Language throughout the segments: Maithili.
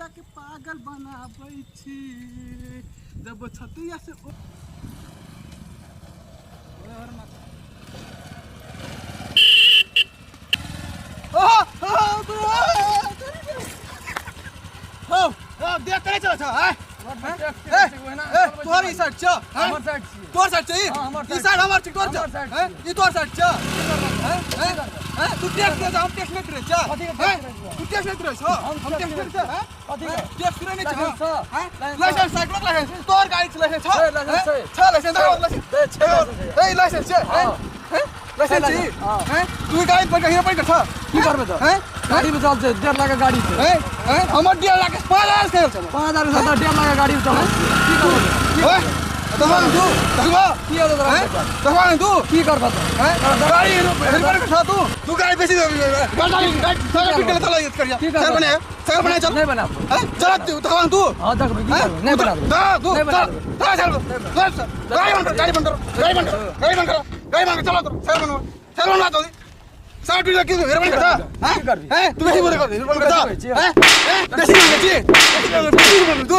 हमरा के पागल बनाबै छी जब छतिया से देख करे चला छ हैं ए तोहर ई साइड छ हैं हमर साइड छियै। तोहर साइड छ ई हाँ, हमर ई साइड साइड हमर छी तोहर हमर छ साइड हैं ई तोहर साइड छ हैं हैं हैं तू टैक्स दे हम टैक्स नहीं करे छ कथी के हैं टैक्स करे छियै? तू टैक्स नहीं करे छ हम हम टैक्स टैक्स करे करे छ हैं कथी के? टैक्स करे नहीं छ लाइसेंस छ? हैं लाइसेंस लाइसेंस साइकिल लाइसेंस तोहर गाड़ी छ लाइसेंस छ छै, लाइसेंस हैं? छै। छ लाइसेंस देखो लाइसेंस दे, छै लाइसेंस छै। ए लाइसेंस छ हैं हाँ। हैं लाइसेंस छै छी लाइसेंस, हाँ। हैं तू गाड़ी पर हीरो पर छ की करबै तऽ? हैं गाड़ी में चल छै 1.5 लाख के गाड़ी छै हैं हैं हमर 1.5 लाख 5,000 से चल 5,000 के साथ 1.5 लाख के गाड़ी में चल की करबै हैं देखो तू देखो की होतै तोरा हैं देखो तू की करबै तऽ? हैं गाड़ी हीरो पर छ तू तू गाड़ी बेची दे गाड़ी गाड़ी सारा पिट के चला करिया की करबै? सर बने सर बने चल नहीं बनाबो हैं चल तू देखो तू हाँ देखबै की हैं करबै नहीं बनाबो दा तू नहीं चल बनाबो चल चल चल गाड़ी बंद कर गाड़ी बंद कर गाड़ी बंद कर गाड़ी बंद कर गाड़ी बंद कर चलो तो सर बनवा सर बनवा जल्दी सर पिट के हीरो बन कर हैं की करबी? हैं तू बेसी बोले कर हीरो बन कर बेसी हैं हैं बेसी बोले छी बेसी बोले तू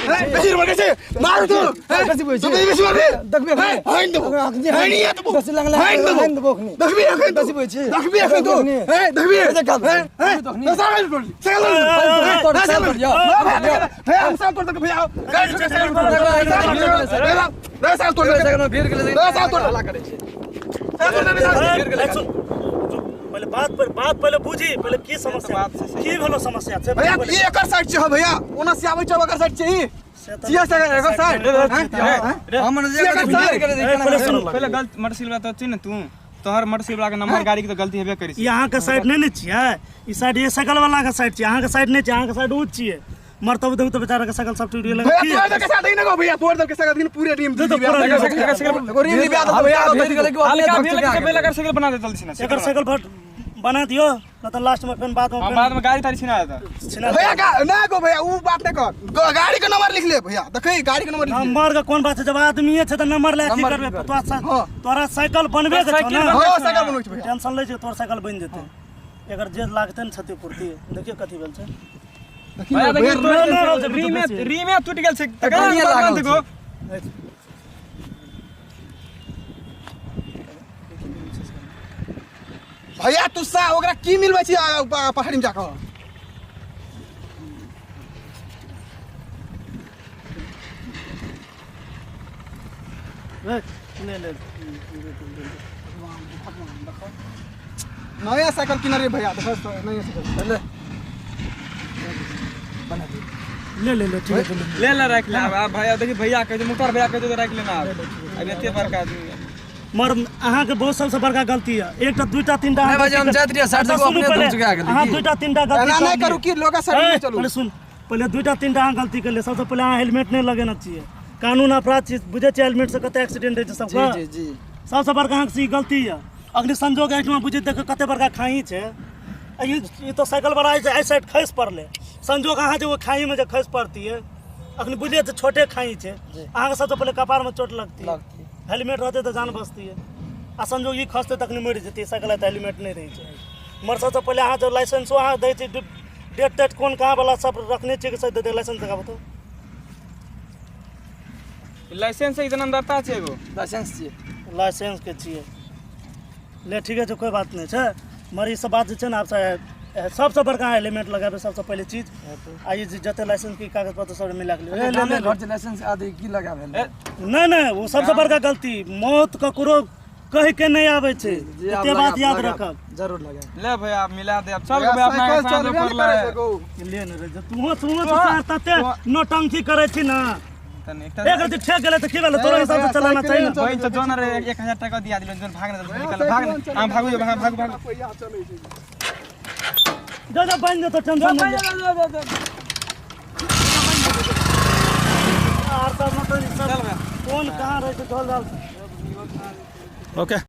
हैं बेसी बोले छी मार तू हैं बेसी बोले छी। तू बेसी बोले देखबी एखनी। हैं हाइन देबो एखनी। हाइन या देबो बेसी लगलै, हाइन देबो हाइन देबो एखनी। देखबी एखन तू बेसी बोले छी। देखबी एखन तू एखनी। हैं देखबी ए, देखा दे। हैं हैं देखनी। ना सारा बोल सारा तोड़, तोड़, तोड़, या। भैया हम साल तोड़ भैया गाड़ी ठोके साल तोड़ साल तोड़ साइकिल में भीड़ गेलै साल तोड़ हल्ला करै छै साल तोड़ सुन, पहिले बात पर बात पहिले बुझी पहिले की समस्या की भेलो समस्या से भैया ई एकर साइड छै भैया ओना से आबै छै एकर साइड छै ई से तऽ- सिया से एकर साइड हैं हमर जे एकर भीड़ साइड। गेलै ए, पहिले सुन पहिले गलत मोटरसाइकिल वाला तऽ छी ने तू तोहर मोटरसाइकिल वाला के नंबर गाड़ी के तऽ गलती हेबे करी ई अहाँके साइड नहि ने छियै ई साइड ये साइकिल वाला के साइड छियै अहाँके साइड नहि छियै अहाँके साइड ऊ छियै मरतब देखू तऽ बेचारा के साइकिल सब टूटि गेलै भैया की तोड़ दे के साथ ही ना गो भैया तोड़ दे के साथ दिन पूरे टीम दे तो पूरा साइकिल रिम लिबा दे भैया भीड़ गेलै कि ओ अपने हल्का धक भेल चुका के गेलै। बेल साइकिल बना दे जल्दी से ना एकर साइकिल फट बना दियो न तऽ लास्ट में फेर बाद में हाँ, फेर बाद में गाड़ी ताड़ी छिना देता छिना भैया का ना गो भैया ऊ बात नहीं कर गाड़ी के नंबर लिख ले भैया देखै गाड़ी के नंबर लिख ले नंबर के कोन बात छै जब आदमीए छै तऽ नंबर लए की नंबर करबै की करबै? तोरा हाँ। तोरा साइकिल बनबे के छौ साइकिल ना बनबे हां साइकिल बनबै छै भैया टेंशन लै छै तोर साइकिल बनि जेतै एकर जे लागतै ने क्षतिपूर्ति देखियौ कथी भेल छै देखी भैया ना, देखी भैया तोड़ नहि रहल छै, रीमे बेसी। रीमे टूट गेल छै तऽ गाड़िये लागल देखो भैया तू सा ओकरा की मिलबै छी पहाड़ी में जाकर ले ले नया साइकिल किन रे भैया देखो तो नया साइकिल ले ले ले ले ठीक है ले ले ले राख ले आब भैया देखी भैया कहै छै मुख्तार भैया कहै छै तऽ राखि लेना आब आब एते बड़का आदमी है। मर अहाँके बहुत सबसे बड़का गलती है एकटा दुईटा तीनटा नहीं भाई, हम जाइत रहियै, साइड से अच्छा, सुनू अपने पहिले, धुन चुका गेलै, अहाँ की? दुईटा तीनटा गलती एना नहीं कर करू की लोग साइड ए, में चलू पहिले सुन पहिले दुईटा तीनटा अहाँ गलती कर लियै सबसे पहिले अहाँ हेलमेट नहि लगेने छियै कानून अपराध चीज बुझै छियै हेलमेट से कते एक्सीडेंट होइ छै जी सबके जी जी सबसे बड़का अहाँके ई गलती यऽ अखनी संजोग एहिठमा बुझै देखियौ कते बड़का खाई छै आ ई तऽ साइकिल बला एहि साइड खसि पड़लै संजोग अहाँ जे ओहि खाईमे जे खसि पड़तियै अखनी बुझलियै तऽ छोटे खाई छै अहाँके सबसँ पहिले कपारमे चोट लगतै लगतै। हेलमेट रहतै तऽ जान बचतियै आ संजोग ई खसतै तखनी मरि जेतै साइकिल तऽ हेलमेट नहि रहै छै मर सबसँ पहिले अहाँ जे लाइसेंसो अहाँ दै छै डेट तेट कोन कहाँ वाला सब रखने छियै कि सब दे लाइसेंस देखाबू तऽ लाइसेंस है जन्मदाता छै एगो लाइसेंस छियै लाइसेंसके छियै ले ठीके छै कोइ बात नहि छै मगर ई सब बात जे छै ने आब सबसँ बड़का हेलमेट लगाबै सबसँ पहिले चीज आ ई जे जते लाइसेंसके कागज पत्र सब मिला के ले ले, ले, घर छै लाइसेंस आदि की लगाबै नहि नहि ओ सबसँ बड़का गलती मौत ककरो कहि के नहि आबै छै जी आब एते बात लगाब, याद लगाब, रखब जरूर लगाब ले भैया मिला दे अब चल भैया, भैया अपना साइकिल साँझ चलबे पड़लै नहि करै छै गो। ले ने रे तूहो तूहो तऽ सार तते नौटंकी करै छी ने तनी एकटा एक रति ठेक गेलै तऽ की भेलै तोरा हिसाब से चलाना चाही ने बहिन तो जोन रे 1000 टका दिया दिलन जोन भाग ने निकल भाग ने हम भागू जो भाग भाग भाग भैया चलै छै जा जा बनि जेतौ टेंशन नहि ले। आर सब मतलब ई सब कोन कहाँ रहै छै ढोल ढाल ओके।